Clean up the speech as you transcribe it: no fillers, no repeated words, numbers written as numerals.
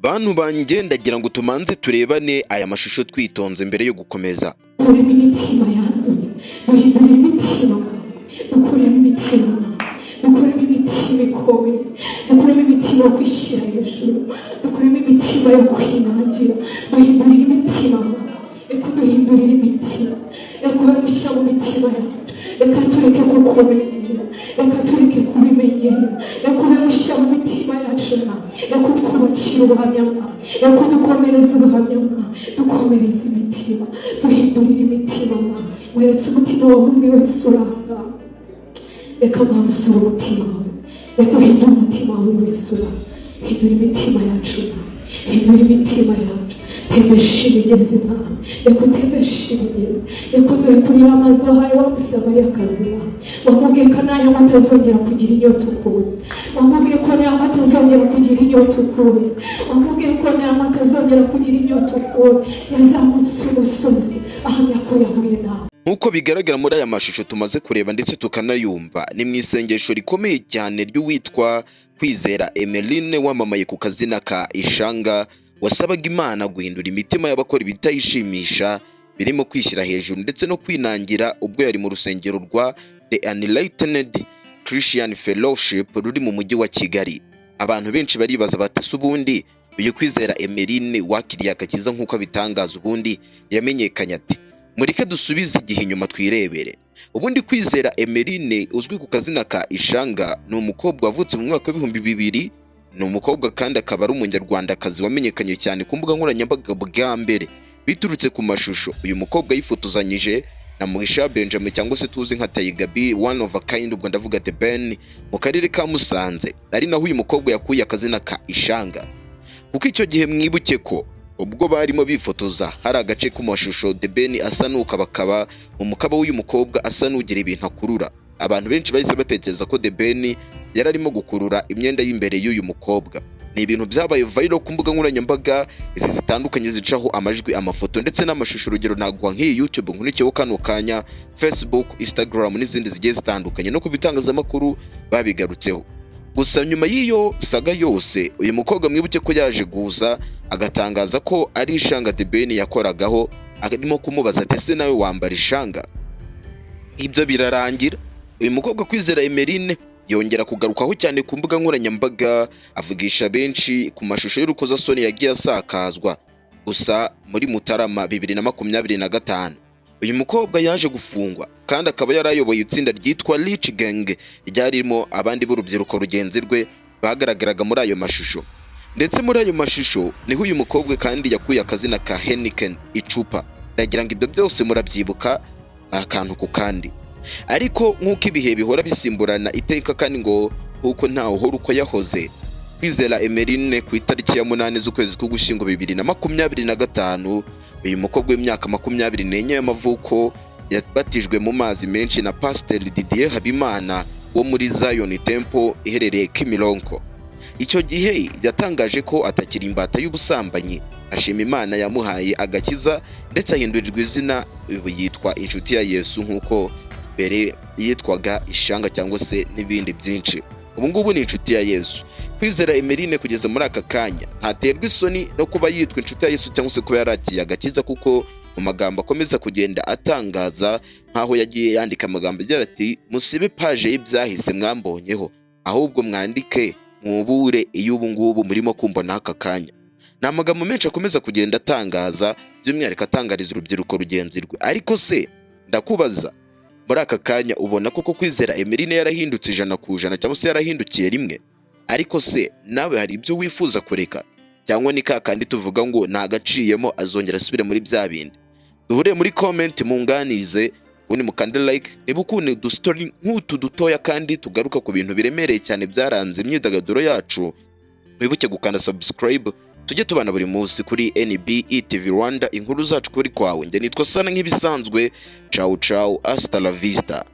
Bantu banjye, ndagira ngo tumanze turebane aya mashusho twitonze mbere yo gukomeza. Dukuremo imitima yanduye, duhindure imitima, dukuremo imitima, dukuremo imitima ikomeye, dukuremo imitima yo kwishyira hejuru, dukuremo imitima yo kwinangira, duhindurire imitima. Reka uduhindurire imitima, reka ube mushya mu mitima yacu, reka tureke kukumenyera, reka tureke kubimenyera, reka ube mushya mu mitima yacu, reka utwubakire ubuhamya, reka udukomereze ubuhamya, dukomereze imitima, duhindurire imitima. Weretse umutima wa buri wese uri aha ngaha. Reka Mwami usure umutima wawe, reka uhindure umutima wa buri wese uri aha. Hindura imitima yacu, hindura imitima yacu, tembesha imigezi, Mwami, reka utembeshe imigezi, reka uduhe kurira amazi wahaye wa Musamariyakazi. Mwami, wamubwiye ko n'aya atazongera kugira inyota ukundi, wamubwiye ko n'aya atazongera kugira inyota ukundi, wamubwiye ko n'aya atazongera kugira inyota ukundi. Yazamutse umusozi ahamya ko yahuye nawe. Nk'uko bigaragara muri aya mashusho tumaze kureba ndetse tukanayumva, ni mu isengesho rikomeye cyane ry'uwitwa Kwizera Emeline wamamaye ku kazina ka Ishanga, wasabaga Imana guhindura imitima y'abakora ibitayishimisha birimo kwishyira hejuru ndetse no kwinangira, ubwo yari mu rusengero rwa The Enlightened Christian Fellowship ruri mu mujyi wa Kigali. Abantu benshi baribaza bati: "Se ubundi uyu Kwizera Emeline wakiriye agakiza nk'uko abitangaza, ubundi yamenyekanye ate?" Mureke dusubize igihe inyuma twirebere. Ubundi Kwizera Emeline uzwi ku kazina ka Ishanga ni umukobwa wavutse mu mwaka w'2000. Ni umukobwa kandi akaba ari Umunyarwandakazi wamenyekanye cyane ku mbuga nkoranyambaga bwa mbere biturutse ku mashusho uyu mukobwa yifotozanyije na Mugisha Benjamin cyangwa se tuzi nka Tiger B, one of a kind, ubwo ndavuga The Ben, mu karere ka Musanze, ari naho uyu mukobwa yakuye akazina ka Ishanga. Kuko icyo gihe mwibuke ko ubwo barimo bifotoza hari agace ku mashusho The Ben asa n'ukabakaba mu mukaba w'uyu mukobwa, asa n'ugira ibintu akurura. Abantu benshi bahise batekereza ko The Ben yari arimo gukurura imyenda y'imbere y'uyu mukobwa. Ni ibintu byabaye viral ku mbuga nkoranyambaga izi zitandukanye zicaho amajwi, amafoto ndetse n'amashusho. Urugero naguha nk'iyi YouTube nkurikiyeho kano kanya, Facebook, Instagram n'izindi zigiye zitandukanye, no ku bitangazamakuru babigarutseho. Gusa nyuma y'iyo saga yose, uyu mukobwa mwibuke ko yaje guza agatangaza ko ari ishanga The Ben yakoragaho, arimo kumubaza ati: "Ese nawe wambara ishanga?" Ibyo birarangira. Uyu mukobwa Kwizera Emeline yongera kugarukaho cyane ku mbuga nkoranyambaga, avugisha benshi ku mashusho y'urukozasoni yagiye asakazwa. Gusa muri Mutarama 2025 uyu mukobwa yaje gufungwa, kandi akaba yari ayoboye itsinda ryitwa Rich Gang ryarimo abandi b'urubyiruko rugenzi rwe bagaragaraga muri ayo mashusho. Ndetse muri ayo mashusho niho uyu mukobwa kandi yakuye akazina ka Heineken, icupa. Ndagira ngo ibyo byose murabyibuka akantu ku kandi. Ariko nk'uko ibihe bihora bisimburana iteka, kandi ngo nk'uko ntawe uhora uko yahoze, Kwizera Emeline ku itariki ya 8 z'ukwezi k'Ugushyingo 2025, uyu mukobwa w'imyaka 24 y'amavuko yabatijwe mu mazi menshi na Pasiteri Didier Habimana wo muri Zion Temple iherereye Kimironko. Icyo gihe yatangaje ko atakiri imbata y'ubusambanyi, ashima Imana yamuhaye agakiza, ndetse ahindurirwa izina, ubu yitwa Inshuti ya Yesu, nk'uko mbere yitwaga Ishanga cyangwa se n'ibindi byinshi. Ubu ngubu ni Inshuti ya Yesu. Kwizera Emeline kugeza muri aka kanya ntaterwa isoni no kuba yitwa Inshuti ya Yesu cyangwa se kuba yarakiye agakiza, kuko mu magambo akomeza kugenda atangaza, nk'aho yagiye yandika amagambo agira ati: "Musibe page y'ibyahise mwambonyeho, ahubwo mwandike mwubure iy'ubu ngubu murimo kumbona aka kanya." Ni amagambo menshi akomeza kugenda atangaza, by'umwihariko atangariza urubyiruko rugenzi rwe. Ariko se ndakubaza, muri aka kanya ubona koko Kwizera Emeline yarahindutse 100% cyangwa se yarahindukiye rimwe? Ariko se nawe hari ibyo wifuza kureka, cyangwa ni ka kandi tuvuga ngo ntagaciyemo azongera asubire muri bya bindi? Duhure muri comment munganize, ubundi mukande like niba ukunda udustory nk'utu dutoya kandi tugaruka ku bintu biremereye cyane byaranze imyidagaduro yacu. Wibuke gukanda subscribe, tujye tubana buri munsi kuri NBE TV Rwanda, inkuru zacu kuri kwawe. Njye nitwa Sana nk'ibisanzwe. Ciao ciao, hasta la vista.